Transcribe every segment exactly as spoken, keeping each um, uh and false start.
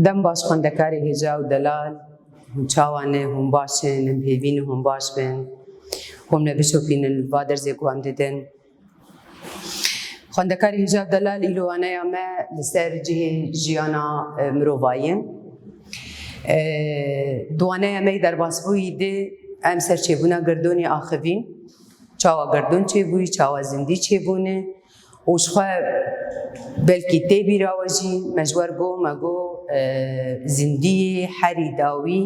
Dem baş xwendekarê hêja û delal, hûn çawa ne, hûn baş in, em hêvî ne hûn baş bin, hûn me bişopînin li va dersê ku em didin. Xwendekarê hêja û delal, îro waneya me li ser cihê jiyana, e, mirovayî ye. E, di waneya me yê derbasbûyî de em ser çêbûna girdonê axivîn. Çawa girdon çêbûyî, çawa zindî çêbûne û ji xwe belkî tê bîra we jî me ji we re got, me got, e, zindiyê herî dawî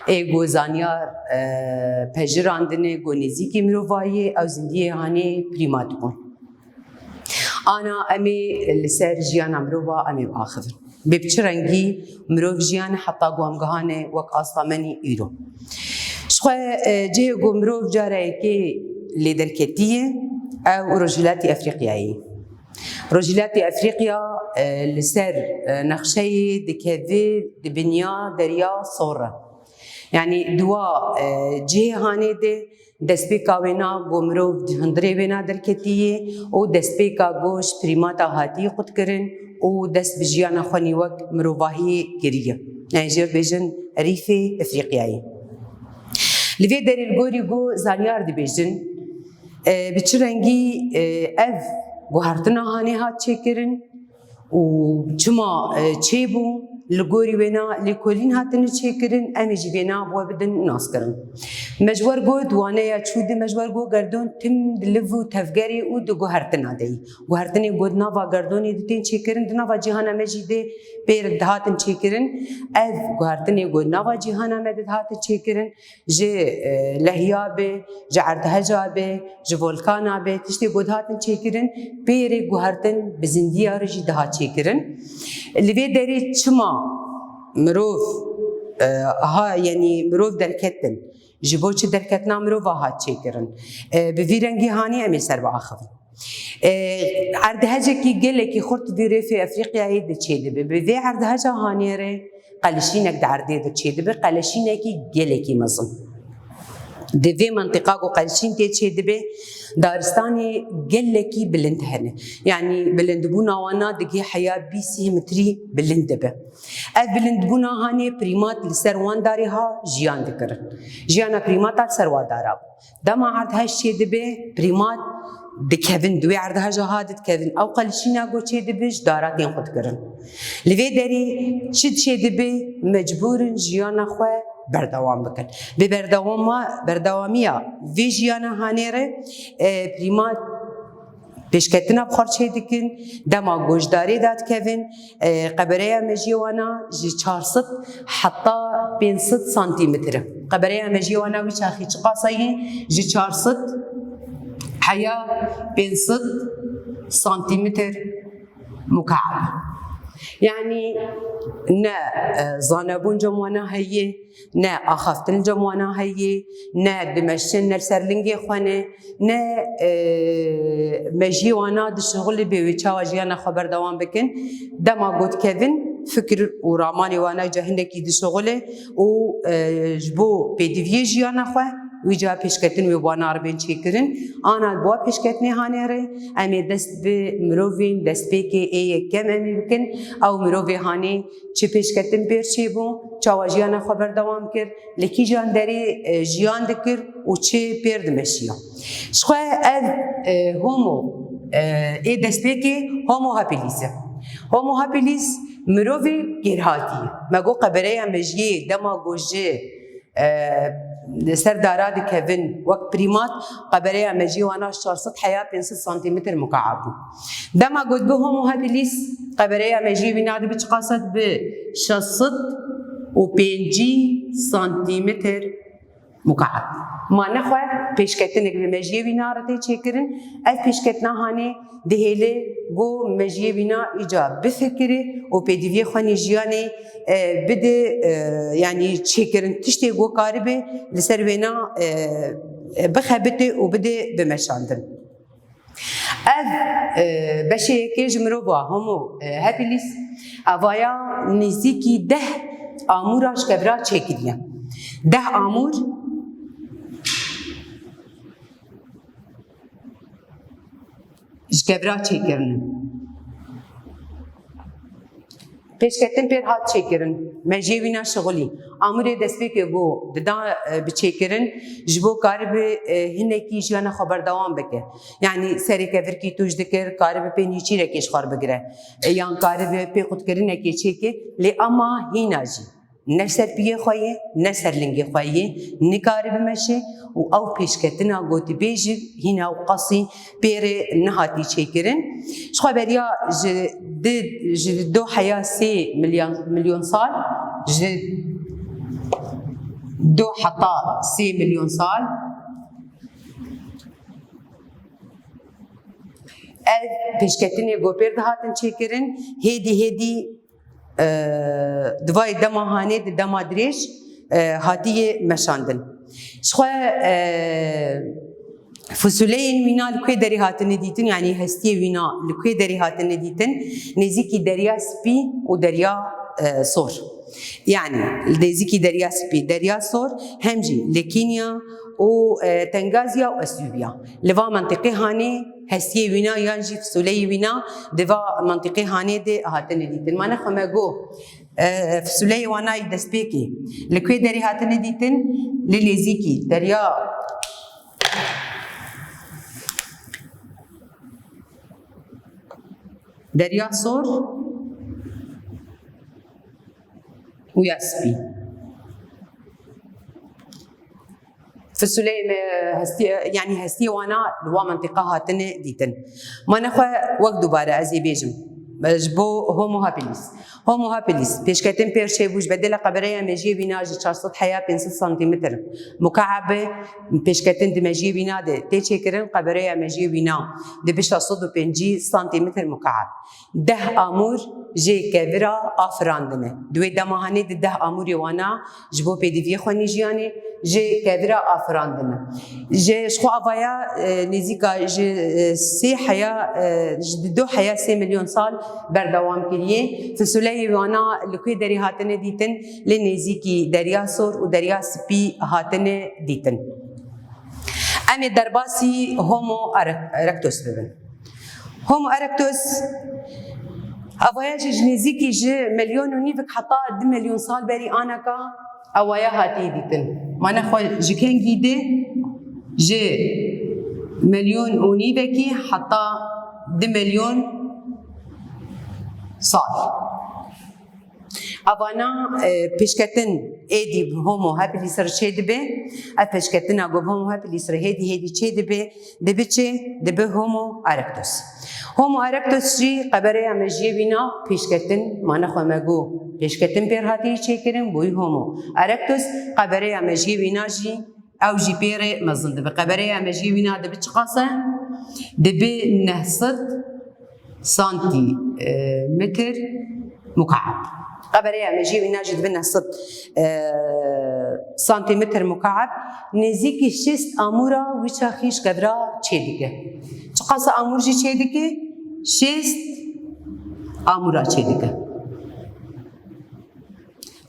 ê ku zanyar, e, pejirandine ku nêzîkî mirovayê ew zindiyê hanê prîmat bûn. Ana em ê li ser jiyana mirova em ê biaxivin. Bê bi çi rengî mirov jiyane heta ku em gihane wek asta me nî îro. Ji xwe, e, cihê ku mirov cara yekê lê derketiye, ew Rojhilatî Efrîqyayê. Rojhilatî Efrîqya, e, li ser, e, nexşeyê dikeve di binya Derya Sor re. Yanî di wa, e, cihê hanê de destpêka wêna ku mirov di hundirê wêna derketiyê û destpêka ku ji prîmata hatî qutkirin û dest bi jiyana xwe nî wek mirovahiyê kiriye. Yanî jê bêjin Rîfê Efrîqyayê. Li vê derê li gorî ku zanyar dibêjin, e, bi çi rengî, e, ev guhertina hanê hat çêkirin, û çima, e, çêbû, li gorî wêna lêkolîn hatine çêkirin, em ê jî vêna bi we bidin naskirin. Me ji we re got, di waneya çû de me ji we re got, gerdon tim di liv û tevgerê û di guhertina de yî. Guhertinê ku di nava gerdonê de tên çêkirin, di nava cîhana me jî de pê re dihatin çêkirin. Ev guhertinê ku di nava cîhana me de dihatin çêkirin, ji, e, lehiya be, ji erdheja be, ji volkana be, tiştê ku dihatin çêkirin, pê re guhertin bi zindiya re jî dihat çêkirin. Li vê derê çima mirov, e, ha, yanî mirov derketin, ji bo çi derketina mirova hat çêkirin? E, bi vî rengî hanê em ê ser biaxivin. E, erdhejekî gelekî xurt vî rêfê Efrîqyayê de çêdibe. Bi vê erdheja hanê re qelişînek di erdê de çêdibe, qelişînekî gelekî mezin. Di vê mentiqa ku qelişîn tê çêdibe, daristanê gelekî bilind hene. Yanî bilindbûna wana digê heya bîst sî metrî bilind dibe. Ev bilindbûna hanê prîmat li ser wan darê ha jiyan dikirin. Jiyana prîmata li ser wa dara bû. Dema erdhej çêdibe, prîmat dikevin, di wê erdheja ha didikevin. Ew qelişîna ku çêdibe, ji dara tên xwe dikirin. Li vê derê çi çêdibe, mecbûr in jiyana xwe berdewam bikin. Bi berdewama, berdewamiya vê jiyana hanê re, e, prîmat pêşketina bi xwe çê dikin, dema ku ji darê dadikevin, e, qebereya mejiyê wana ji çar sed heta pênc sed santîmetr e. Qebereya mejiyê wana wî çaxî çiqasa ye? Ji çar sed heya pênc sed santîmetr mukab. Yanî ne, e, zanebûn cem wana heye, ne axaftin cem wana heye, ne dimeşin, ne li ser lingê xwe ne, ne, e, mejiyê wana dişixulî bê wê çawa jiyana xwe berdewam bikin. Dema ku dikevin, fikir û ramanê wana ca hinekî dişixulî û, e, ji bo pêdiviyê jiyana xwe, wî ca pêşketin wê wana re bên çêkirin. Ana bi wa pêşketinê hanê re, em ê dest bi mirovên destpêkê ê yekem em ê bikin. Ew mirovê hanê çi pêşketin pêr çêbû, çawa jiyana xwe berdewam kir, li kîjan derê, e, jiyan dikir û çi pêr dimeşiya. Ji xwe ev, e, homo, e, ê destpêkê Homo habilis e. Homo habilis mirovê kêrhatî ye. Me got qebereya mejiyê dema ku ji, e, ser dara dikevin wek prîmat, qebereya mejiyê wana ji çar sed heya pênc sed santîmetr mukab bû. Dema ku dibe Homo habilis, qebereya mejiyê wîna dibe çiqas e? Dibe şeş sed û pêncî santîmetr mukab. Ma nexwe pêşketinek bi mejiyê wîna re tê çêkirin. Ev pêşketina hanê dihêle ku mejiyê wîna îca bifikire û pêdiviyê xwe nî jiyanê, e, bide, e, yanî çêkirin tiştê ku karibe li ser wêna, e, e, bixebite û bide bimeşandin. Ev, e, beşê yekê ji mirova Homo, e, habilis, evaya nêzîkî deh amûra ji kevra çêkiriye. Deh amûr ji kevra çêkirine. Pêşketin pêr hat çêkirin. Mejiyê wîna şixulî. Amûrê destpêkê ku dida, e, bi çêkirin, ji bo karibe, e, hinekî jiyana xwe berdewam bike. Yanî serê kevirkî tûj dikir, karibe pê nîçîrekê ji xwe bigire. E, yan karibe pê qutkirinekê çêke, lê ema hîna jî ne ser piyê xwe ye, ne ser lingê xwe ye, nikaribe meşe û ew pêşketina gotibê jî hîna û qasî pêrê nehatî çêkirin. Ji xwe beriya ji di, ji doheya sê milyon, milyon sal, ji do heta sê milyon sal, ev pêşketinê gopêr dihatin çêkirin, hêdî hêdî, e, di vayê dema hanê di dema dirêj, e, hatiye meşandin. Ji xwe, e, fisuleyên wîna li ku derê hatine dîtin, yanî hestiyê wîna li ku derê hatine dîtin, nêzîkî Derya Spî û Derya, e, Sor. Yanî li nêzîkî Derya Spî, Derya Sor, hem jî li Kenya û, e, Tengazya û Esyûbya. Li va mentiqê hanê hestiyê wîna yan jî fisuleyê wîna di va mentiqê hanê de hatine dîtin. Ma nexwe me got, e, fisuleyê wana yî destpêkê li ku derê hatine dîtin? Li nêzîkî Derya, Derya Sor û ya Spî. Fisuleyê me hestiyê, yanî hestiyê wana li wa mentiqa hatine dîtin. Ma nexwe wek dubare ez ê bêjim, ji bo Homo habilis. Homo habilis, pêşketin pêr çêbû ji bedela qebereya mejiyê wîna ji çar sed heya pênc sed santîmetr mukaeb pêşketin di mejiyê wîna de tê çêkirin, qebereya mejiyê wîna dibe şeş sed û pêncî santîmetr mukaeb. Deh amûr jê kevira afirandine. Di wê dema hanê di deh amûrê wana ji bo pêdiviyê xwe nî jiyanê jê kevira afirandine. Ji, ji xwe avaya, e, nêzîka ji, e, sê heya, e, ji di do heya sê milyon sal berdewam kiriye. Fisuleyê wana li ku derê hatine dîtin? Li nêzîkî Derya Sor û Derya Spî hatine dîtin. Em ê derbasî Homo erek-, erectus bibin. Homo erectus, avaya jî ji nêzîkî ji milyon û nîvik heta du milyon sal berî anaka avaya hatiye dîtin. Ma nexwe ji kengî de? Ji milyon û nîvekî heta du milyon sal. Avana, e, pêşketin êdî bi Homo habilis re çêdibe. Ev pêşketina ku bi Homo habilis re hêdî hêdî çêdibe, dibe çi? Dibe Homo erectus. Homo erectus jî qebereya mejiyê wîna pêşketin, ma nexwe me got pêşketin pêr hatiye çêkirin, bûyî Homo erectus, qebereya mejiyê wîna jî ew jî pêrê mezin dibe. Qebereya mejiyê wîna dibe çiqas e? Dibe neh sed santî, e, metr mukaeb. Qebereya mejiyê wîna jî dibe neh sed, e, santîmetr mukaeb. Nêzîkî şêst amûra wî çaxî ji kevira çêdike. Çiqas amûr jî çêdike? Şêst amûra çêdike.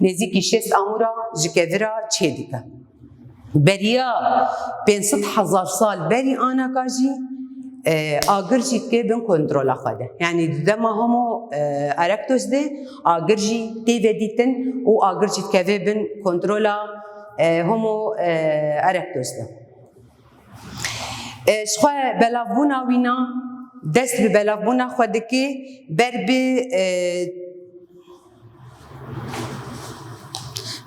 Nêzîkî şêst amûra ji kevira çêdike. Beriya pênc sed hezar sal berî anaka jî, e, agir jî dike bin kontrola xwe de. Yanî di dema Homo, e, erectus de agir jî tê vedîtin û agir jî dikeve bin kontrola, e, Homo, e, erectus de. E, ji xwe belavbûna wîna, dest bi belavbûna xwe dike, ber bi, e,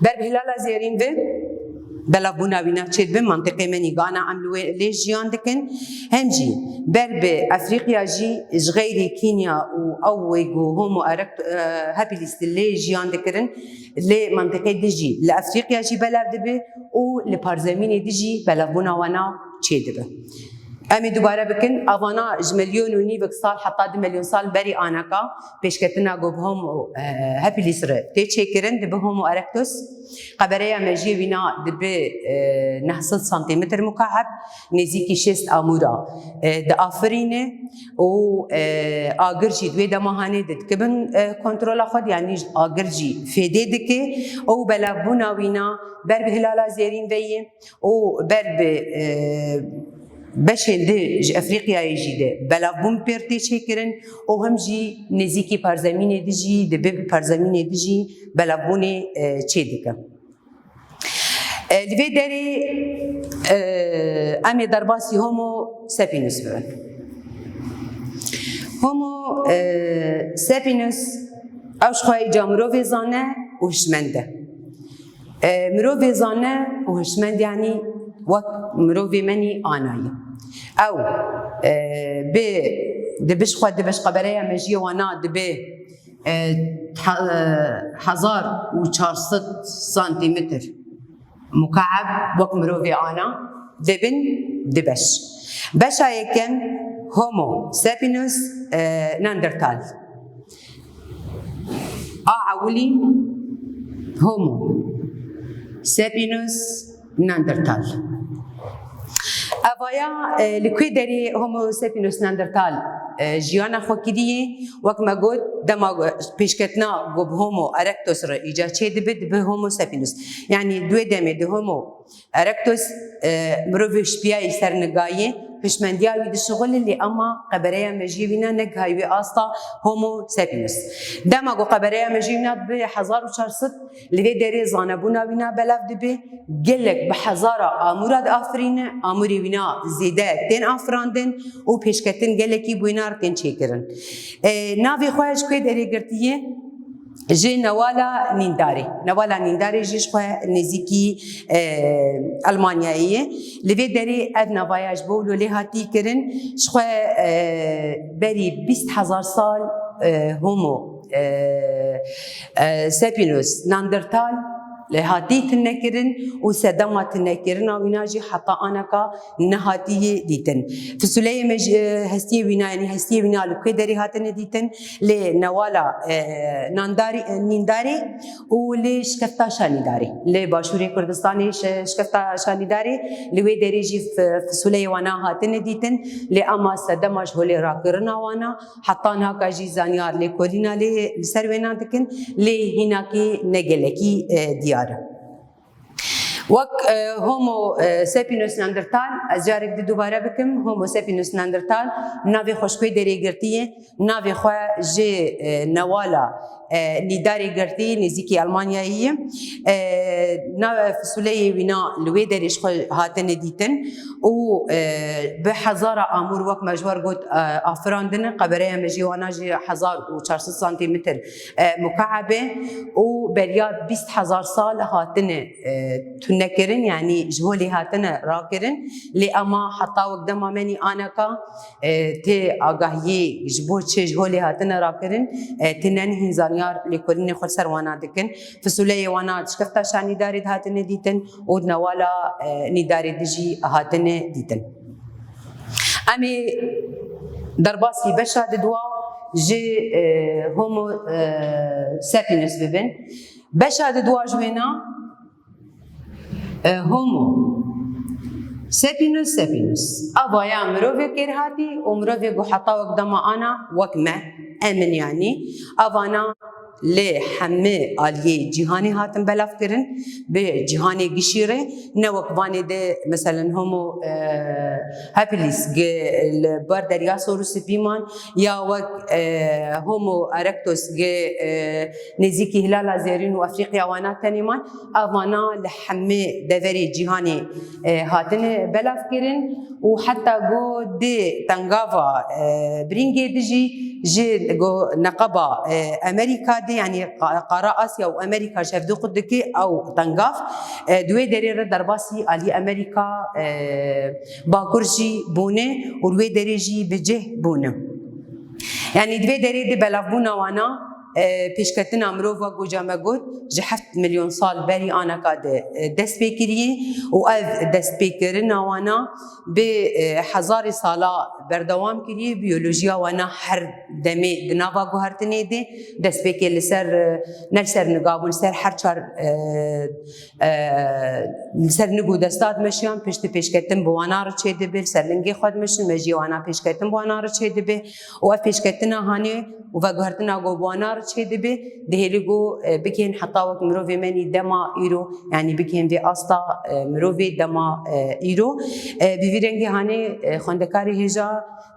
ber bi Hilala Zêrîn ve belavbûna wîna çêdibe, mentiqê me nîgana em li wê lê jiyan dikin. Hem jî ber bi Efrîqya jî ji xeyrî Kenya û ew wê ku Homo erect-, e, habilis di lê jiyan dikirin, lê mentiqê di jî li Efrîqya jî belav dibe û li parzemînê di jî belavbûna wana çêdibe. Em ê dubare bikin, avana ji milyon û nîvek sal heta du milyon sal berî anaka pêşketina ku bi Homo, e, habilis re tê çêkirin, dibe Homo erectus. Qebereya mejiyê wîna dibe, e, neh sed santîmetr mukaeb, nêzîkî şêst amûra, e, diafirîne û, e, agir jî di wê dema hanê de dikibin, e, kontrola xwe, yanî agir jî fêdê dike û belavbûna wîna ber bi Hilala Zêrîn ve ye. û ber bi, e, beşên di ji Efrîqyayê jî de belavbûn pêr tê çêkirin û him jî nêzîkî parzemînê di jî dibe bi parzemînê di jî belavbûnê, e, çêdike. E, li vê derê, e, em ê derbasî Homo sapiens bibin. Homo, e, sapiens, ew ji xwe îca mirovê zane û hişmend e. E, mirovê zane û hişmend, yanî wek mirovê me nî ana ye. Ew, e, bi, dibe ji xwe, dibe ji qebereya mejiyê wana dibe, e, he-, e, hezar û çar sed santîmetr mukaeb wek mirovê ana, dibin di beş. Beşa yekem Homo sapiens, e, Neandertal. A ewilî Homo sapiens Neandertal. Evaya, e, li ku derê Homo sapiens Neandertal, e, jiyana xwe kiriye, wek me got, dema pêşketina ku bi Homo erectus re îca çê dibe, dibe Homo sapiens. Yanî di wê demê de Homo erectus, e, mirovê şipiyayî ser nigayê, hişmendiya wî dişixulin, lê ema qebereya mejiyê wîna negihayî wê asta Homo sapiens. Dema ku qebereya mejiyê wîna dibe hezar û çar sed, li vê derê zanebûna wîna belav dibe, gelek bi hezara amûra diafirîne, amûrê wîna zêde tên afirandin û pêşketin gelekî bi wêna re tên çêkirin. E, navê xwe ji ku derê girtiye? Ji newala nîndarê. Newala nîndarê jî ji xwe nêzîkî, e, Elmanyayê ye. Li vê derê ev navaya ji bo wilo lê hatî kirin. Ji xwe, e, berî bîst hezar sal, e, Homo, e, e, sapiens Neandertal lê hatî tune kirin û sedema tunekirina wîna jî heta aneka nehatiye dîtin. Fisuleyê me ji, e, hestiyê wîna, yanî hestiyê wîna li ku derê hatine dîtin? Lê newala, e, nandarî, e, nîndarê û lê şikefta şanîdarê. Lê Başûrê Kurdistanê şi-, şikefta şanîdarê, li wê derê jî fi-, fisuleyê wana hatine dîtin, lê ema sedema ji holê rakirina wana, heta nihaka jî zanyar lêkolîna lê li ser wêna dikin, lê hînakî ne gelekî, e, diyar e. Wek, e, Homo, e, sapiens Neandertal, ez carek di dubare bikim, Homo sapiens Neandertal navê xwe ji ku derê girtiye, navê xwe ji, e, newala, e, nîdarê girtiye, nêzîkî Elmanyayê ye. E, nav-, fisuleyê wîna li wê derê ji xwe hatine dîtin û, e, bi hezara amûr, wek me ji we re got, e, afirandine, qebereya mejiyê wana jî hezar û çar sed santîmetr, e, mukaeb e û beriya bîst hezar sal hatine, e, tunekirin, yanî ji holê hatine rakirin, lê ema heta wek dema me nî aneka, e, tê agahiyê ji bo çi ji holê hatine rakirin, e, tune nihîn zanyar lêkolînê xwe li ser wana dikin. Fisuleyê wana şikefta şanîdarê de hatine dîtin û di newala, e, nîdarê de jî hatine dîtin. Em ê derbasî beşa diduwa ji, e, Homo, e, sapiens bibin. Beşa diduwa ji wêna, e, Homo sapiens sapiens. Ava ya mirovê kêrhatî û mirovê ku heta wek dema ana wek me, em in yanî. Avana li hemî aliyê cîhanê hatin belav kirin, bi cîhanê gişî re, ne wek vanê de, meselen, Homo, e, habilis gi li ber derya sor û spî man, ya wek, e, Homo erectus gi, e, nêzîkî Hilala Zêrîn û Efrîqya wana tenê man, avana li hemî deverê cîhanê, e, hatine belav kirin û heta go di tengava, e, birîngê di jî ji go neqeba, e, Amerîka di, yanî qa-, qara Asya û Amerîka ji hevdu qut dike ew tengav, e, di wê derê re derbasî alî Amerîka, e, Bakur jî bûne û li wê derê jî bi cih bûne. Yanî di vê derê di belavbûna wana, e, pêşketina mirov, wek goca me got, ji heft milyon sal berî aneka de, e, dest pê kiriye û ev destpêkirina wana bi, e, hezarê sala berdewam kiriye. Biyolojiya wana her demê di nava guhertinê de destpêkê li ser, e, ne li ser nigabûn, li ser her çar, e, e, li ser nig û desta dimeşiyan, piştî pêşketin bi wana re çêdibe, li ser lingê xwe dimeşin, mejiyê wana pêşketin bi wana re çêdibe û ev pêşketina hanê û veguhertina ku bi wana re çêdibe, dihêlî ku, e, bigihên heta wek mirovê me nî dema îro, yanî bigihên vê asta, e, mirovê dema, e, îro. E, bi vî rengî hanê, e, xwendekarê hêja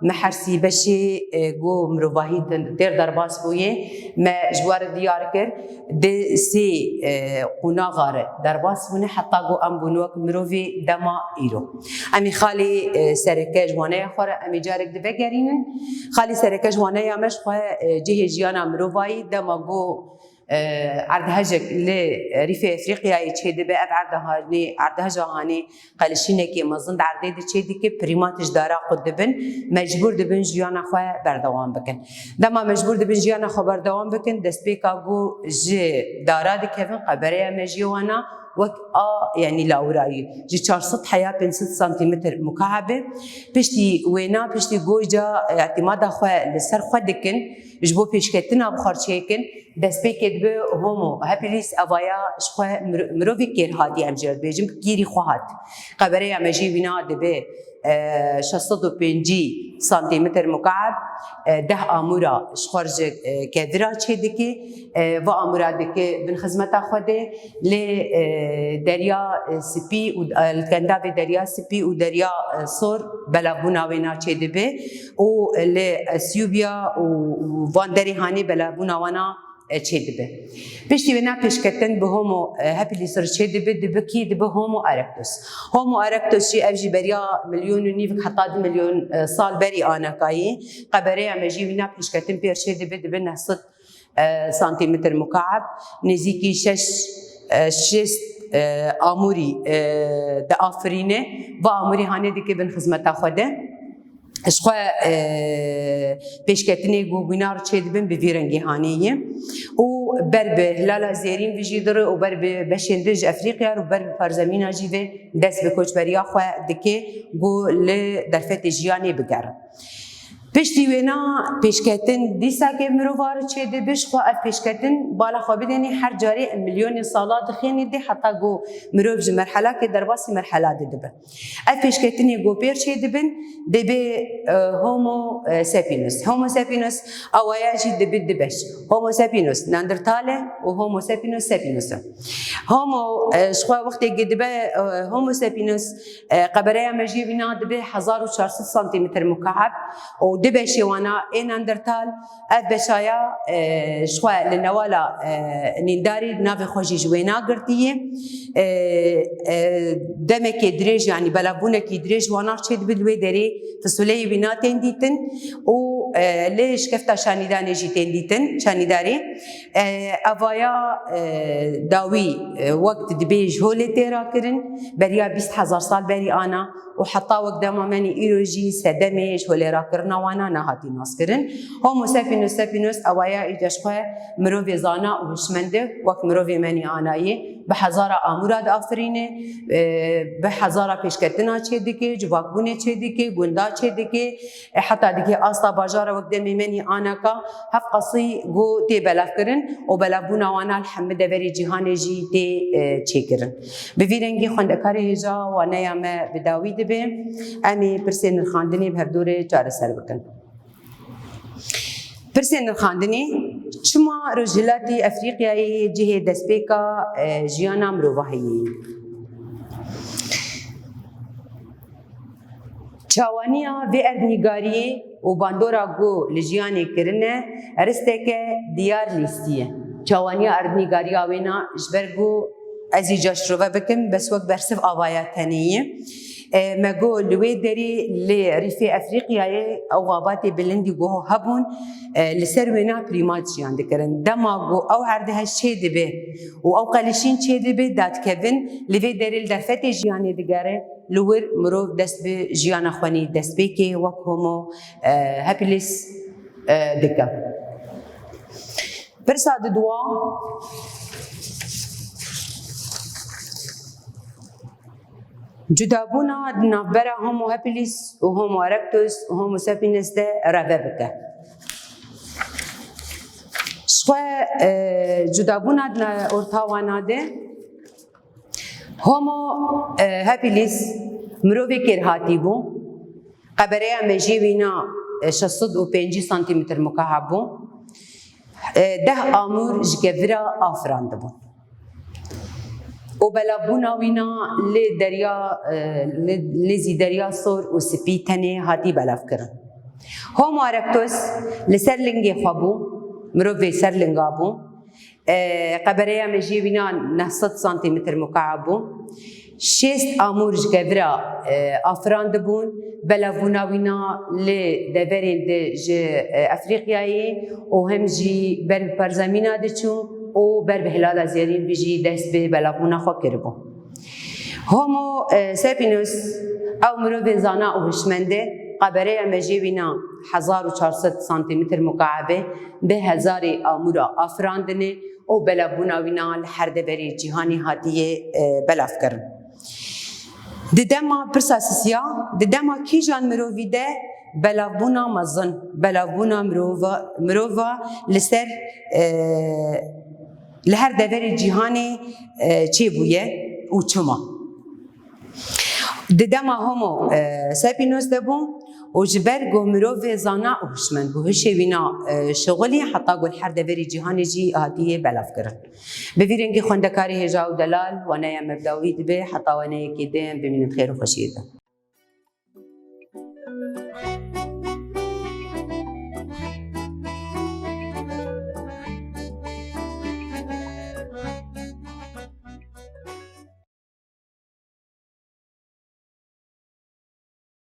me her sî beşê, e, ku mirovahî têr derbas bûye, me ji we re diyar kir. Di sê, e, qonaxa re derbas bûne heta ku em bûne wek mirovê dema îro. Em ê xalê, e, sereke ji waneya xwe re em ê carek di vegerînin. Xalê sereke ji waneya me ji xwe, e, cihê jiyana mirovayî dema ku, e, erdhejek li Rîfê Efrîqyayê çêdibe, ev erdehanê, erdeheja hanê qelişînekê mezin di erdê de çêdike, prîmat ji dara xwe dibin, mecbûr dibin jiyana xwe berdewam bikin. Dema mecbûr dibin jiyana xwe berdewam bikin, destpêka ku ji dara dikevin, qebereya mejiyê wana wek a, yanî lawirayî, ji çar sed heya pênc sed santîmetr mukaheb e. Piştî wêna, piştî goyca îtîmada xwe li ser xwe dikin, ji bo pêşketina bi xwe re çêkin, destpêkê dibe homo habilis, evaya ji xwe mir-, mirovê kêrhatî, em jê re dibêjin, kêrî xwe hat. Qebereya mejiyê wîna dibe, e, şeş sed û pêncî santîmetr mukaheb, e, deh amûra ji xwe re ji, e, kevira çêdike, e, va amûra dike bin xizmeta xwe de, lê, e, Derya, e, Spî û, e, li kendavê Derya Spî û Derya, e, Sor belavbûna wêna çêdibe û li Esyûbya û, û van derê hanê belavbûna wana, e, çêdibe. Piştî wêna pêşketin bi Homo, e, habilis re çêdibe, dibe kî, dibe Homo erectus. Homo erectus jî, ev jî beriya milyon û nîvik heta du milyon, e, sal berî anakayî. Qebereya mejiyê wîna pêşketin pêr çêdibe, dibe neh sed, e, santîmetr mukaheb, nêzîkî şeş, e, şêst, e, amûrî, e, diafirîne. Va amûrî hanê dike bin xizmeta xwe de. Ji xwe, e, pêşketinê ku wîna re çêdibin bi vî rengî hanê ye. Û ber bi Hilala Zêrîn vê jî dire û ber bi beşên din ji Efrîqya re û ber bi parzemîna jî ve dest bi koçberiya xwe dike ku li derfetê jiyanê bigerin. Piştî wêna pêşketin dîsa ke mirova re çêdibe, ji xwe ev pêşketin bala xwe bidênê her carê em milyonê sala dixênê dê heta ku mirov ji merhelakê derbasî merhela dê dibe. Ev pêşketinê ku pêr çêdibin, dibê, e, Homo, e, sapiens. Homo sapiens awaya jî dibe du beş. Homo sapiens Neandertal e û Homo sapiens sapiens e. Homo, e, ji xwe wextê ku dibe, e, Homo sapiens, e, qebereya mejiyê wîna dibe hezar û çar sed santîmetr mukaheb û du beşê wana ê Neandertal, ev beşaya, e, ji xwe li newala, e, nîndarî navê xwe jî ji wêna girtiye. E, e, demekê dirêj, yanî belavbûnekî dirêj wana çêdibe, li wê derê fisoleyê wîna tên dîtin û, e, lê şikefta şanîdanê jî tên dîtin, şanîdarê. E, evaya, e, dawî, e, wek dibê ji holê tê rakirin, beriya bîst hezar sal berî ana û heta wek dema me nî îro jî sedemê ji holê rakirina wana nehatî naskirin. Homo sapiens sapiens ewaya îca ji xwe mirovê zana û hişmend e, wek mirovê me nî anayê, bi hezara amûra diafirîne, e, bi hezara pêşketina çêdike, civakbûnê çêdike, gunda çêdike, e, heta dike asta bajara wek demê me nî anaka, hevqasî ku tê belavkirin û belavbûna wana li hemî deverê cîhanê jî tê, e, çêkirin. Bi vî rengî xwendekarê hêja waneya me bi dawî dibe. Em ê pirsên nirxandinê bi hevdû re çareser bikin. Pirsên nirxandinê, çima Rojhilatî Efrîqyayê cihê destpêka, e, jiyana mirovahiyê ye? Çawaniya vê erdnîgariyê û bandora ku li jiyanê kirine risteke diyar lîstiye. Çawaniya erdnîgariya wêna ji ber ku ez îca şirove bikim, bes wek bersiv avaya tenê ye. E, me got li wê derê li Rîfê Efrîqyayê ew xabatê bilindî ku hebûn, e, li ser wêna prîmat jiyan dikirin. Dema ku ew herdiheş çêdibe û ew qelişîn çêdibe, dadikevin, li vê derê li derfetê jiyanê digere, li wir mirov dest bi jiyana xwe nî destpêkê wek Homo, e, habilis, e, dike. Pirsa diduwa, cudabûna di navbera Homo habilis û Homo erectus û Homo sapiens de reve bike. Ji xwe, e, cudabûna di orta wana de Homo, e, habilis mirovê kêrhatî bû. Qebereya mejiyê wîna, e, şeş sed û pêncî santîmetr mukaheb bû. E, deh amûr ji kevira afirandibûn. Û belavbûna wîna lê derya, e, lê, lê zî derya sor û spî tenê hatî belavkirin. Homo erectus li ser lingê xwe bû, mirovê ser linga bû. E, qebereya mejiyê wîna neh sed santimetr mukab bû. Şêst amûr ji kevira, e, afirandibûn. Belavbûna wîna li deverên di ji, e, Efrîqyayê û hem jî ber bi Perzemîna diçû û ber bi Hilala Zêrîn bi jî dest bi belavbûna xwe kiribû. Homo, e, sapiens, ew mirovê zana û hişmend e, qebereya mejê wîna hezar û çar sed santimetr mukab e, bi hezarê amûra afirandine û belavbûna wîna li her deverê cîhanê hatiye, e, belavkirin. Di dema pirsa sisiya, di dema kîjan mirovî de belavbûna mezin, belavbûna mirova, mirova li ser, e, li her deverê cîhanê, e, çêbûye û çima? Di dema Homo, e, sapiens de bû û ji ber ku mirovê zana û hişmend bû, hişê wîna, e, şixulî, heta ku li her deverê cîhanê jî hatiye belavkirin. Bi vî rengî xwendekarê hêja û delal, waneya me bi dawî dibe, heta waneyekê din bimînin xêr û xweşiyê de.